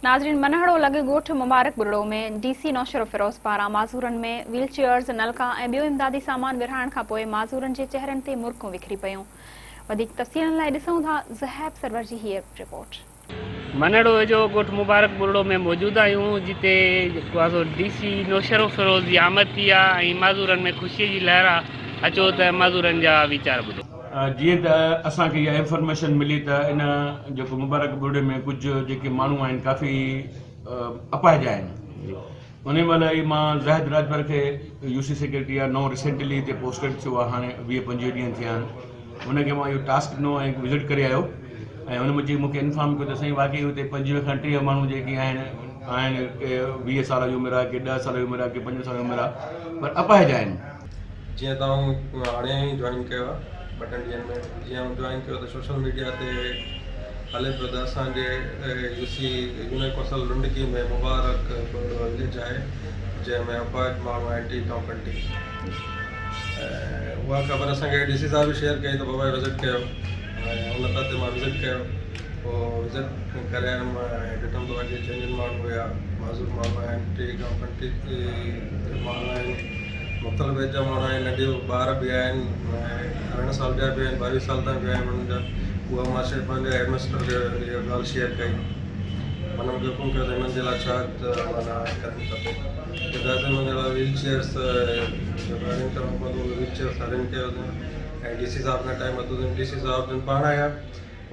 ناظرين منهڙو لڳ ڳوٺ مبارڪ ٻرڙو ۾ ڊي سي نوشهروفيروز پاران معذورن ۾ ويل چيئرز، نلڪا ۽ ٻيو امدادي سامان ورهائڻ کانپوء معذورن جي چهرن تي مرڪون وکري پيون. وڌيڪ تفصيلن لاء ڏسون ٿا زهيب سرور جي هيء رپورٽ. منهڙو ويجهو ڳوٺ مبارڪ ٻرڙو ۾ موجود آهيون جتي جيڪو آهي سو ڊي سي نوشهروفيروز جي آمد ٿي آهي ۽ معذورن ۾ خوشي جي لهر آهي اچو ته معذورن جا ويچار ٻڌو. جيئن ته اسان کي اها انفارميشن ملي ته ان جيڪو مبارڪ ٻرڙي ۾ ڪجهه جيڪي ماڻهو آهن ڪافي اپاهج آهن انهي مهل ئي مان زاهد راڄپر کي يو سي سيڪريٽري آهي نئون ريسينٽلي هتي پوسٽيڊ ٿيو آهي هاڻي 20 25 ڏينهن ٿيا آهن ان کي مان اهو ٽاسڪ ڏنو ۽ وزٽ ڪري آيو ۽ ان منهنجي مون کي انفارم ڪيو ته سائين واقعي هتي 25 کان 30 ماڻهو جيڪي آهن آهن ڪي 20 سال جي عمر آهي ڪي 10 سال جي عمر آهي ڪي 5 سال جي عمر آهي پر اپاهج آهن. جيئن ته آئون هاڻي ئي جوائن ڪيو آهي ٻه ٽن ڏينهن ۾ جيئن آئون جوائن ڪيو ته سوشل ميڊيا تي هلي پيو ته اسان جي يو سي يونين ڪونسل لنڊڪي ۾ مبارڪ ٻرڙو وليج آهي جنهن ۾ اپاهج ماڻهو آهن 30 کان 35 ۽ اها خبر اسان کي ڊي سي صاحب به شيئر ڪئي ته بابا وزٽ ڪيو ۽ ان تحت مان وزٽ ڪيو پوء وزٽ ڪري آيم ۽ ڏٺم ته واقعي جينين ماڻهو هيا معذور ماڻهو آهن 30 کان 35 ماڻهو آهن مختلف ايج جا ماڻهو آهن ننڍي ٻار به آهن ۽ 18 سال جا به آهن 22 سال تائين به آهن انهن جا اها مان شيء پنهنجي هيڊ ماسٽر کي اها ڳالهه شيئر ڪئي هن مونکي حڪم ڪيو ته هنن جي لاء ڇا معنيٰ ڪرڻ کپي ٻڌايو ته هنن جي لاء ويل چيئرس جيڪو ارينج ڪرڻو پوندو اهي ويل چيئرس ارينج ڪيوسين ۽ ڊي سي صاحب کان ٽائيم ورتوسين ڊي سي صاحب جن پاڻ آيا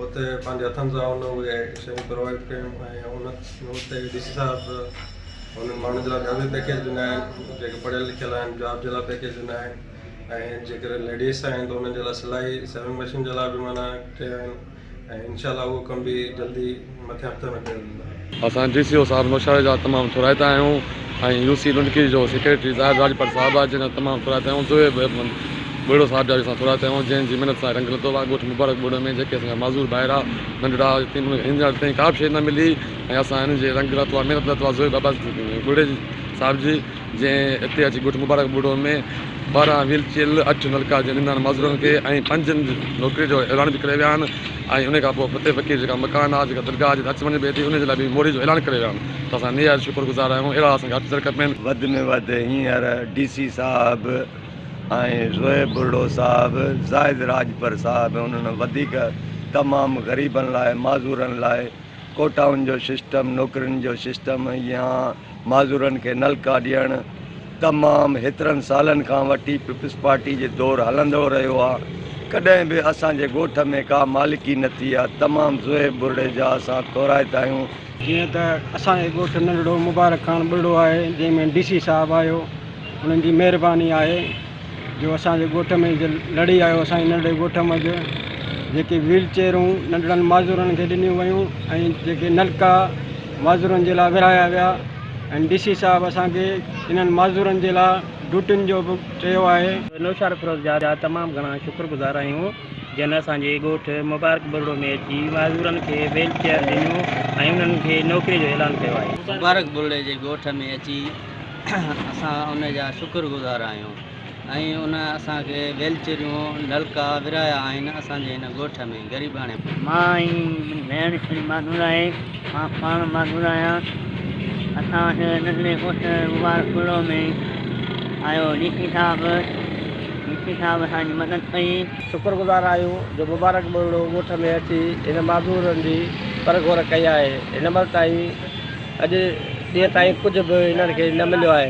اتي پنهنجي هٿن سان ان اهي شيون پرووائيڊ ڪيون ۽ ان اتي ڊي سي صاحب انهن ماڻهن جي لاء ٻيا به پيڪيج ڏنا آهن جيڪي پڙهيل لکيل آهن جاب جي لاء پيڪيج ڏنا آهن ۽ جيڪڏهن ليڊيز آهن ته انهن جي لاء سلائي سوئنگ مشين جي لاء به معنيٰ چيا آهن ۽ انشاء الله اهو ڪم به جلدي مٿين هفتي ۾ ڪيو ويندو. اسان ڊي سي او صاحب نوشهري جا تمام ٿورائتا آهيون ۽ يو سي لنڊڪي جو سيڪريٽري زاهد راڄپر صاحب آهي جنهن جا تمام ٿورائتا آهيون زويب احمد ٻرڙو صاحب جا به اسان ٿورائتا آهيون جنهن جي محنت سان رنگ لٿو آهي ڳوٺ مبارڪ ٻرڙو ۾ جيڪي اسان جا معذور ڀائر آ ننڍڙا يتيم انهن کي هينئر تائين ڪا به شيء نه ملي ۽ اسان انهن جي رنگ لٿو آهي محنت لٿو آهي زويب عباس ٻرڙي صاحب جي جنهن اتي اچي ڳوٺ مبارڪ ٻرڙو ۾ 12 ويل چيئر اٺ نلڪا جنهن ڏنا آهن معذورن کي ۽ پنجن نوڪري جو اعلان به ڪري ويا آهن ۽ ان کان پوء فتح فقير جيڪا مڪان آهي جيڪا درگاهه جتي اچ وڃ به ٿي ان جي لاء به موري جو اعلان ڪري ويا آهن ته اسان نهايت شڪر گذار آهيون اهڙا اسان کي آفيسر کپن. وڌ ۾ وڌ هينئر ڊي سي صاحب ۽ زويب ٻرڙو صاحب زاهد راڄپر صاحب انهن وڌيڪ تمام غريبن لاء معذورن لاء ڪوٽائن جو سسٽم، نوڪرين جو سسٽم يا معذورن کي نلڪا ڏيڻ تمام هيترن سالن کان وٺي پيپلز پارٽي جي دور هلندو رهيو آ ڪڏهن به اسان جي ڳوٺ ۾ ڪا مالڪي نه ٿي آ تمام زوهيب ٻرڙي جا اسان ٿورائتا آهيون. جيئن ته اسان جي ڳوٺ ننڍڙو مبارڪ خان ٻرڙو آهي جنهن ۾ ڊي سي صاحب آيو انهن جي مهرباني آهي. جو اسان جي ڳوٺ ۾ لڙي آيو اسان جي ننڍڙي ڳوٺ منجهه جيڪي ويل چيئرون ننڍڙن معذورن کي ڏنيون ويون ۽ جيڪي نلڪا معذورن جي لاء ورهايا ويا ۽ ڊي سي صاحب اسان کي انهن معذورن جي لاء ڊيوٽين جو به چيو آهي. نوشهروفيروز جا تمام گهڻا شڪر گذار آهيون جن اسان جي ڳوٺ مبارڪ ٻرڙو ۾ اچي معذورن کي ويل چيئر ڏنيون ۽ انهن کي نوڪري جو اعلان ڪيو آهي. مبارڪ ٻرڙي جي ڳوٺ ۾ اچي اسان ان جا شڪر گذار آهيون ۽ ان اسان کي ويل چيريون نلڪا ورهايا آهن اسان جي هن ڳوٺ ۾ غريباڻي. مان ۽ منهنجي ڀيڻ ڇڙي معذور آهي مان پاڻ معذور آهيان اسان وٽ ننڍڙي ڳوٺ مبارڪ ٻرڙو ۾ آيو ڊي سي صاحب ڊي سي صاحب اسان جي مدد ڪئي. شڪر گذار آهيون جو مبارڪ ٻرڙو ڳوٺ ۾ اچي هن معذورن جي پرگهور ڪئي آهي هن مهل تائين اڄ ڏينهن تائين ڪجهه به هنن کي نه مليو آهي.